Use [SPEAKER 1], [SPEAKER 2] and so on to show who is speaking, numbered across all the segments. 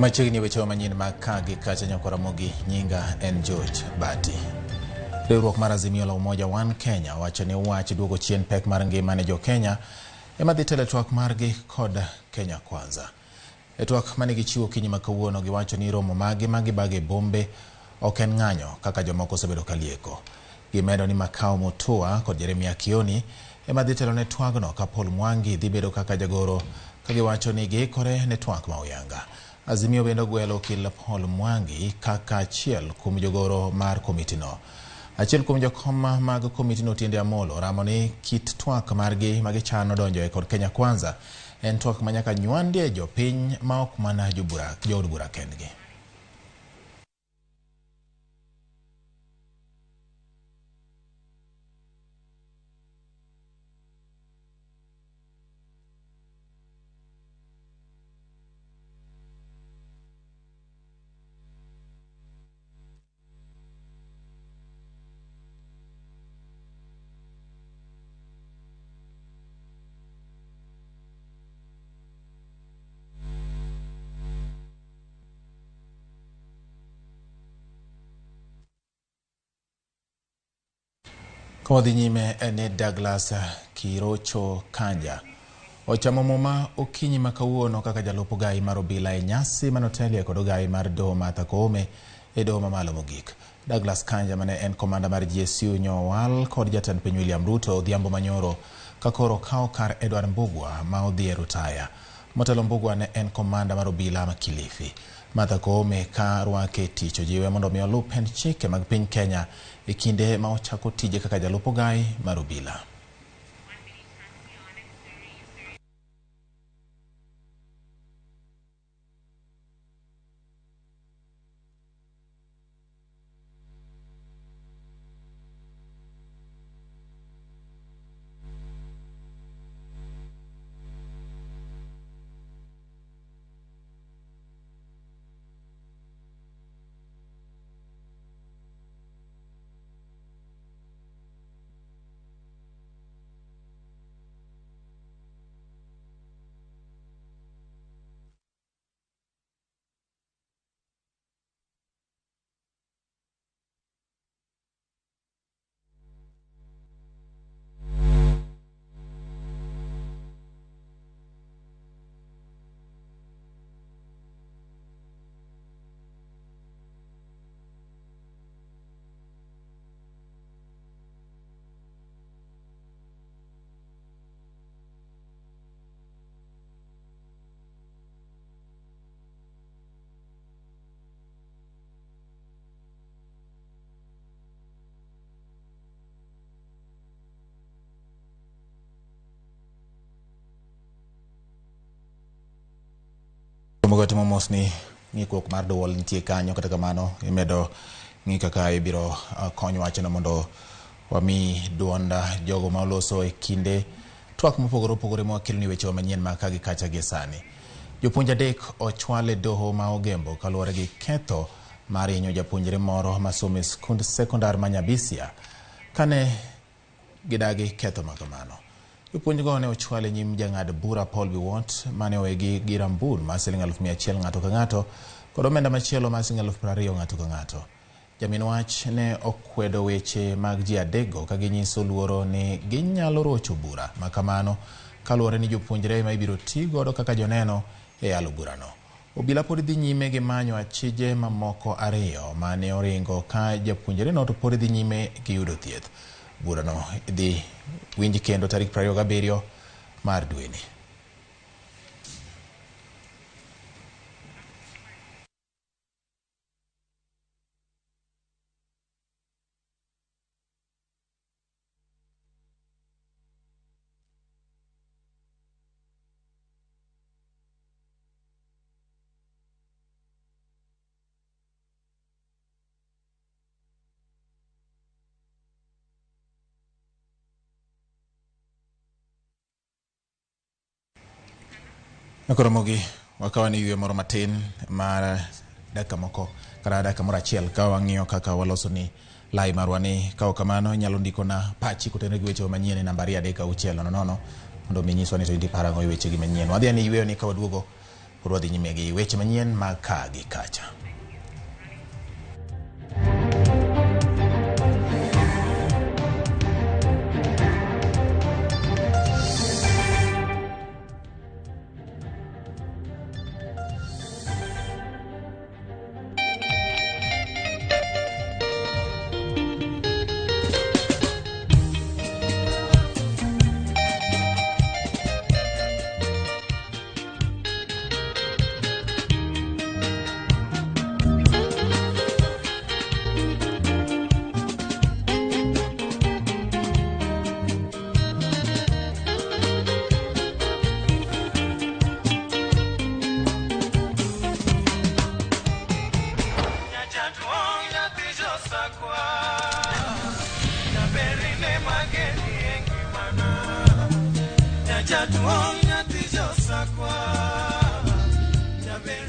[SPEAKER 1] Machiegni weche manyien mag ka gi kacha nyakwaramogi nyinga en George Bati. Riwruok mar Azimio la Umoja One Kenya wacho ni wach duogo chien pek mar ngima ne jo Kenya ema dhi telo e twak margi kod Kenya Kwanza. E twak mane gichiwo okinyi ma kawuono giwacho ni romo magi ma gibago e bombe ok en ng'anyo kaka jomoko osebedo ka lieko. Gimedo ni Makau Mutua kod Jeremia Kioni ema dhi telo ne twagno ka Paul Mwangi dhi bedo kaka jagoro ka giwacho ni giikore ne twak ma oyanga. Azimio bende ogwelo okil Paul Mwangi kaka achiel kuom jogoro mar komitino. Achiel kuom jokom mag komitino Otiende Amolo ramo ni kit twak margi ma gichano donjoe kod Kenya Kwanza en twak ma nyaka nywandie jopiny ma ok mana jood bura kendgi. Kawadhi nyime en ni Douglas Kirocho Kanja ochamo muma okinyi ma kawuono kaka jalup ogai mar obila e nyasi manotelie kod ogai mar doho Martha Koome e doho mamalo mogik. Douglas Kanja mane en komanda mar GSU nyowal kod jatend piny William Ruto odhiambo manyoro ka koro okawo kar Edward Mbugua ma odhi e rutaya. Motelo Mbugua ne en komanda mar obila ma Kilifi. Martha Koome ka rwake tich ojiwe mondo mi oluw pend chike mag piny Kenya e kinde ma ochako tije kaka jalup ogai mar obila. Mogo timo mos ni ng'ikruok mar duol nitie kanyo, kata kamano imedo ng'i kaka ibiro kony wachno mondo wami duond jogo ma oloso e kinde twak mopogore opogore ma wakelo ni wechewa manyien ma ka gi kacha gi sani. Jopuonj adek ochwal e doho ma Ogembo kaluwore gi ketho mar hinyo japuonjre moro masomo e skund sekondar ma Nyabisia kane gidagi ketho ma kamano. Jopuonjgo ne ochwal e nyim jang'ad bura Paul Biwott mane owegi gi rambun mar siling 100,000 ng'ato ka ng'ato kod omenda machielo mar siling 20,000 ng'ato ka ng'ato. Jamin wach ne okwedo weche mag ji adekgo ka ginyiso luoro ni ginyalo rocho bura ma kamano kaluwore ni jopuonjre ma ibiro ti godo kaka joneno e yalo burano. Obila pod dhi nyime gi manyo achije mamoko ariyo mane oringo ka japuonjreno to pod dhi nyime gi yudo thieth. Burano idhi winj kendo tarik 27 mar dweni. Koro mogi wakawa ni yweyo moro matin mar dakika moko kata dakika moro achiel ka wang'iyo kaka waloso ni lai marwa ni ka ok kamano inyalo ndikona pachi kotenore gi weche manyien e namba 2 3 6 0 0 mondo mi nyiswa ni to inti parang'o e wechegi manyien. Wadhi ane yweyo ni ka waduogo Pod wadhi nyime gi weche manyien mag ka gi kacha.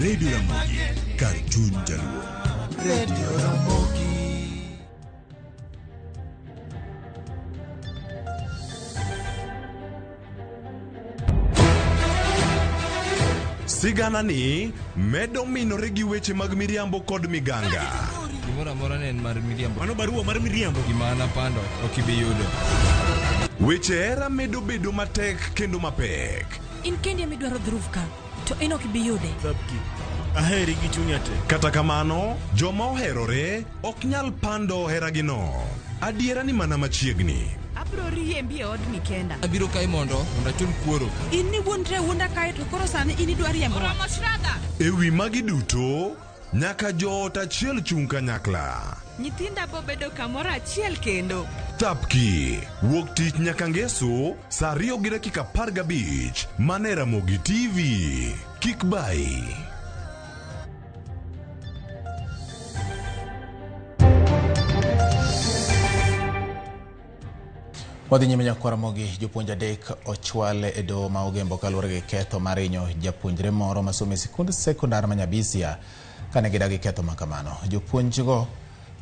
[SPEAKER 2] Radio Ramogi, kar chuny Jaluo.
[SPEAKER 3] Radio Ramogi.
[SPEAKER 2] Sigana ni medo minore gi weche mag miriambo kod miganga.
[SPEAKER 4] Gimoro amora ne en mar miriambo.
[SPEAKER 5] Mano barua mar miriambo.
[SPEAKER 4] Gima an apando ok ibi yudo.
[SPEAKER 2] Weche hera medo bedo matek kendo mapek.
[SPEAKER 6] In kendi ema idwaro dhruv ka, to in ok ibi yude.
[SPEAKER 5] Thabki. Aheri gi chunya te.
[SPEAKER 2] Kata kamano, joma oherore ok nyal pando heragino. Adiera ni mana machiegni.
[SPEAKER 7] Abiro riembi e odni kenda.
[SPEAKER 4] Abiro kae mondo achul kuoro.
[SPEAKER 7] In niwuondri awuonda kae to koro sani in idwa riembowa. Oromo Shraddha!
[SPEAKER 2] E wi magi duto, nyaka joot achiel chung' kanyakla.
[SPEAKER 7] Nyithinda bo bedo kamoro achiel kendo.
[SPEAKER 2] Thapki, wuok tich nyaka ngeso, saa 2:15, mana e Ramogi TV. Kik bayi.
[SPEAKER 1] Wadhi nyime nyakwar Ramogi, jopuonj adek ochwal e doho ma Ogembo kaluwore gi ketho mar hinyo japuonjre moro masomo e sikund sekondar ma Nyabisia kane gidagi ketho ma kamano. Jopuonjgo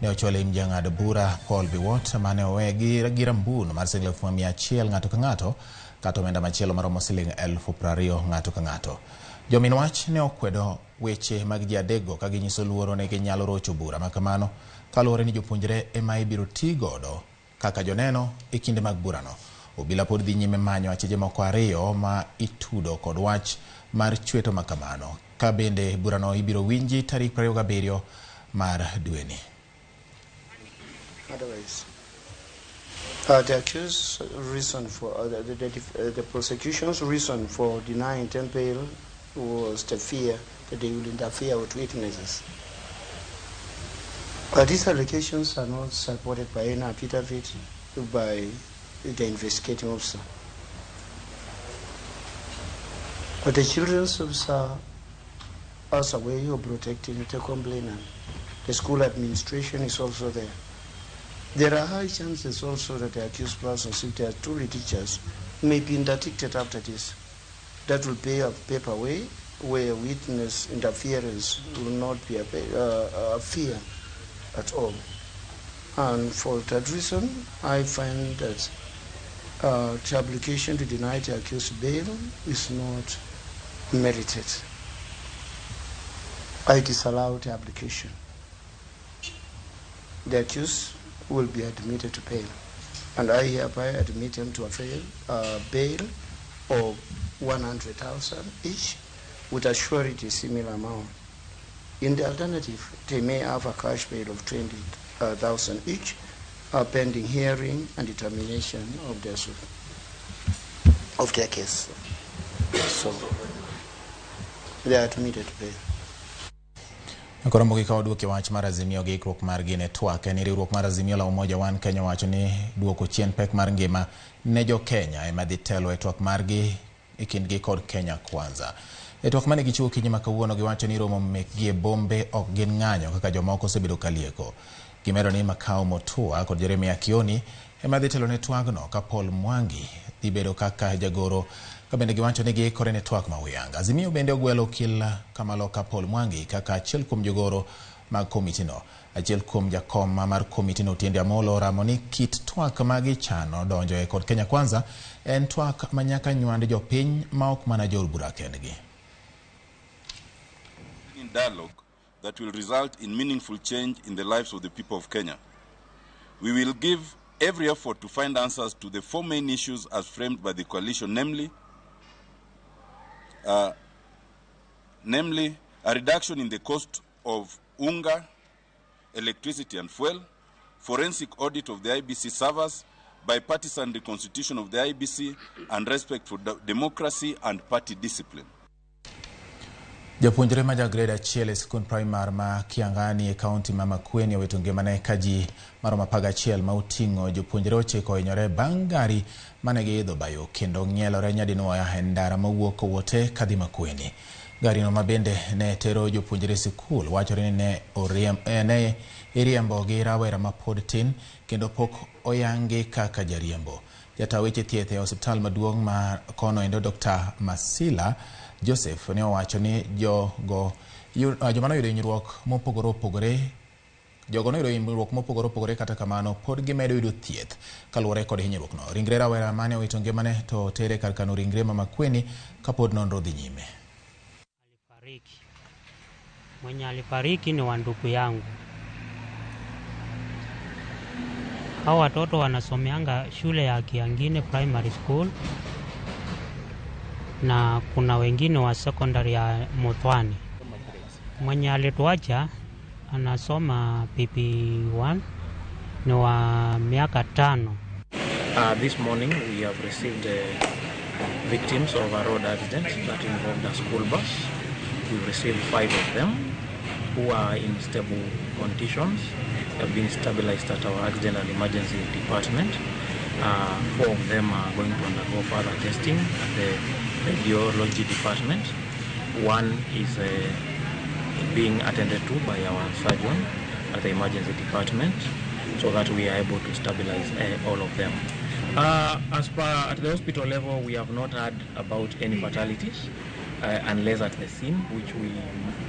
[SPEAKER 1] ne ochwal e jang'ad bura Paul Biwott mane owe gi rambun mar siling 100,000 ng'ato ka ng'ato kata omenda machielo maromo siling 20,000 ng'ato ka ng'ato. Jomin wach ne okwedo weche mag ji adekgo ka ginyiso luoro ni ginyalo rocho bura ma kamano kaluwore ni jopuonjre ema ibiro ti godo kaka joneno e kinde mag burano. Obila pod dhi nyime manyo acheje moko ariyo ma itudo kod wach mar chweto ma kamano. Ka bende burano ibiro winji tarik 27 mar dweni.
[SPEAKER 8] Otherwise, the accused reason for the prosecution's reason for denying them bail was the fear that they will interfere with witnesses. But these allegations are not supported by any affidavit by the investigating officer. But the children's officer has a way of protecting the complainant. The school administration is also there. There are high chances also that the accused persons, if they are truly teachers, may be interdicted after this. That will pay a paper way where witness interference will not be a fear at all. And for that reason, I find that the application to deny the accused bail is not merited. I disallow the application. The accused will be admitted to bail, and I hereby admit them to a bail of 100,000 each, with a surety similar amount. In the alternative, they may have a cash bail of 20,000 each, pending hearing and determination of their suit, of their case. So they are admitted to bail.
[SPEAKER 1] Koro ka waduoke wach mar Azimio gi ikruok margi ne twak en riwruok mar Azimio la Umoja One Kenya wacho ni duoko chien pek mar ngima ne jo Kenya ema dhi telo e twak margi e kindgi kod Kenya Kwanza. E twak mane gichiwo kinyi ma kawuono giwacho ni romo mekgi e bombe ok gin ng'anyo kaka jomoko osebedo ka lieko. Gimedo ni Makau Mutua kod Jeremiah Kioni ema dhi telo ne twagno ka Paul Mwangi dhi bedo kaka jagoro ka bende giwacho ni giikore ne twak ma huyanga. Azimio bende ogwelo okil Kamaloka Paul Mwangi kaka achiel kuom jogoro mag komitino. Achiel kuom jakom mar komitino Otiende Amolo oramo ni kit twak ma gichano donjo e kod Kenya Kwanza en twak ma nyaka nywand jopiny ma ok mana jood bura kendgi.
[SPEAKER 9] genuine dialogue that will result in meaningful change in the lives of the people of Kenya. We will give every effort to find answers to the four main issues as framed by the coalition, namely a reduction in the cost of unga, electricity and fuel, forensic audit of the IBC servers, bipartisan reconstitution of the IBC, and respect for democracy and party discipline.
[SPEAKER 1] Japuonjre ma ja grade 1 e sikund primar ma Kiangani e kaunti ma Makueni owito ngimane ka ji maromo 11 ma oting'o jopuonjre 9 ohinyore bang' gari mane giidho bayo kendo ng'ielore nyadinwoya e ndara mawuok Owote kadhi Makueni. Garino ma bende ne tero jopuonjre sikul wachore ni ne iriembo gi rawera mapod tin kendo pok oyangi kaka jariembo. Jata weche thieth e osiptal maduong' ma kono endo Dr. Masila Joseph ne owacho ni joma noyudo hinyruok mopogore opogore kata kamano pod gimedo yudo thieth kaluwore kod hinyruokno. Ringre rawera mane owito ngimane to tere kar kano ringre ma Makueni kapod nonro dhi nyime.
[SPEAKER 10] Mwenye alifariki ni wa ndugu yangu. Hao watoto wanasomeanga shule ya Kiangine Primary School na kuna wengine wa secondary ya Muthwani. Mwenye alituacha anasoma PP1 ni wa miaka 5.
[SPEAKER 11] This morning we have received victims of a road accident that involved a school bus. We've received 5 of them who are in stable conditions. They have been stabilized at our accident and emergency department. 4 of them are going to undergo further testing at the radiology department. 1 is being attended to by our surgeon at the emergency department so that we are able to stabilize all of them. As per at the hospital level, we have not heard about any fatalities. Unless at the scene, which we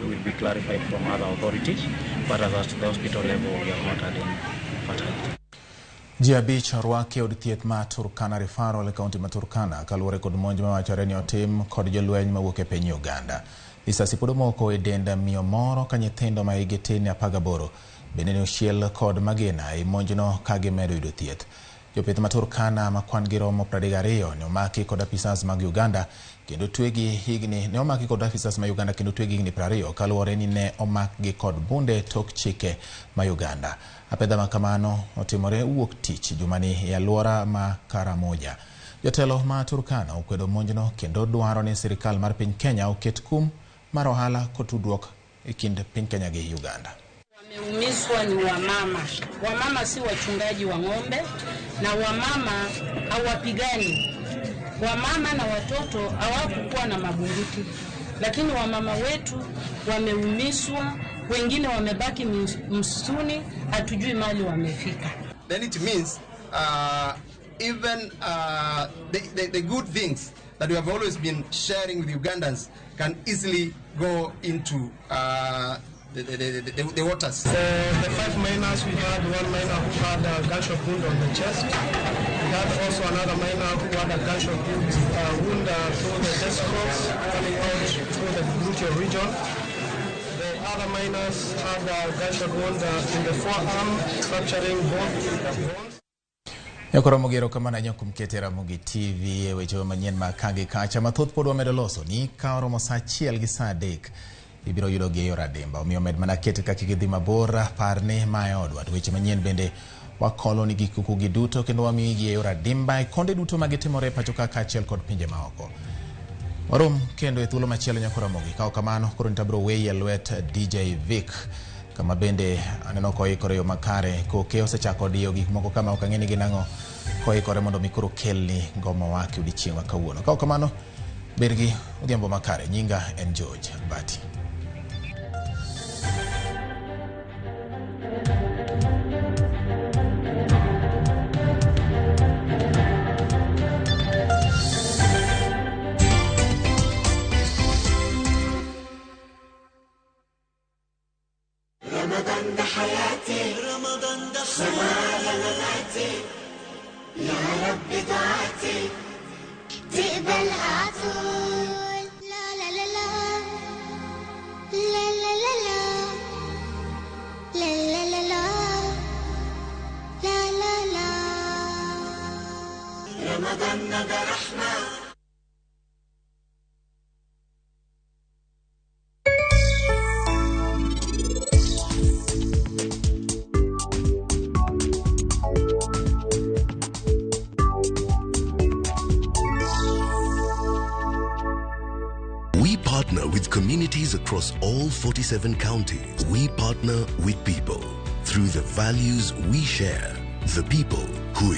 [SPEAKER 11] will be clarified from other authorities, but as at the hospital level, we have not had any fatality.
[SPEAKER 1] Ji 5 orwaki e od thieth ma Turkana Referral e kaunti ma Turkana kaluwore kod monj mawachore ni otim kod jolweny mawuok e piny Uganda. Lisasi pod omoko e dend miyo moro ka nyithindo ma higi tin 18 bende ne ochiel kod magina e monjno ka gimedo yudo thieth. Jopith ma Turkana ma kwan gi romo 32 ne omaki kod apisas mag Uganda kendo twegi higni ne omaki kod apisas ma Uganda kendo twegi higni 20 kaluwore ni ne omakgi kod bunde tok chike ma Uganda. Apedha ma kamano otimore wuok tich jumani e alwora ma Karamoja. Jotelo ma Turkana okwedo monjno kendo dwaro ni sirikal mar piny Kenya oket kum mar ohala kod tudruok e kind piny Kenya gi Uganda.
[SPEAKER 12] Wameumizwa ni wamama. Wamama si wachungaji wa ng'ombe na wamama hawapigani. Wamama na watoto hawakuwa na mabunduki. Lakini wamama wetu wameumizwa, wengine wamebaki msituni, hatujui mali wamefika.
[SPEAKER 13] Then it means even the good things that we have always been sharing with Ugandans can easily go into the waters.
[SPEAKER 14] The 5 miners, we had 1 miner who had a gunshot wound on the chest. We had also another miner who had a gunshot wound through the testicles, coming out through the gluteal region. The other miners had a gunshot wound in the forearm, fracturing both bones.
[SPEAKER 1] Nyakoromo gero kamano nyokum kete Ramogi TV e weche manyien ma kangi kacha mathoth pod wamedo loso ni ka oromo saa 1 gi saa 3 ibiro yudo gi e yor adimba. Omiyo med mana kete kaka gidhi mabor, parni ma e odwa. To weche manyien bende wakolo ni gik kuku gi duto kendo wamiyi gi e yor adimba e konde duto magitimore e pacho ka kaachiel kod pinje maoko. Warom kendo e thuolo machielo nyakoromogi. Ka ok kamano koro nitabiro weyi e lwet DJ Vic kama bende aneno koikore yo makare. Koke osechako diyo gik moko kama ok ang'e ni gin ang'o, koikore mondo mi koro kelni ngomo wake odiechieng' ma kawuono. Ka ok kamano, bed gi odhiambo makare. Nyinga en George Bati.
[SPEAKER 15] رمضان ده حياتي، رمضان ده حياتي، يا رب دعاتي تقبلها عطول. لا لا لا لا لا لا. رمضان ده رحمة.
[SPEAKER 16] We partner with communities across all 47 counties. We partner with people through the values we share, the people who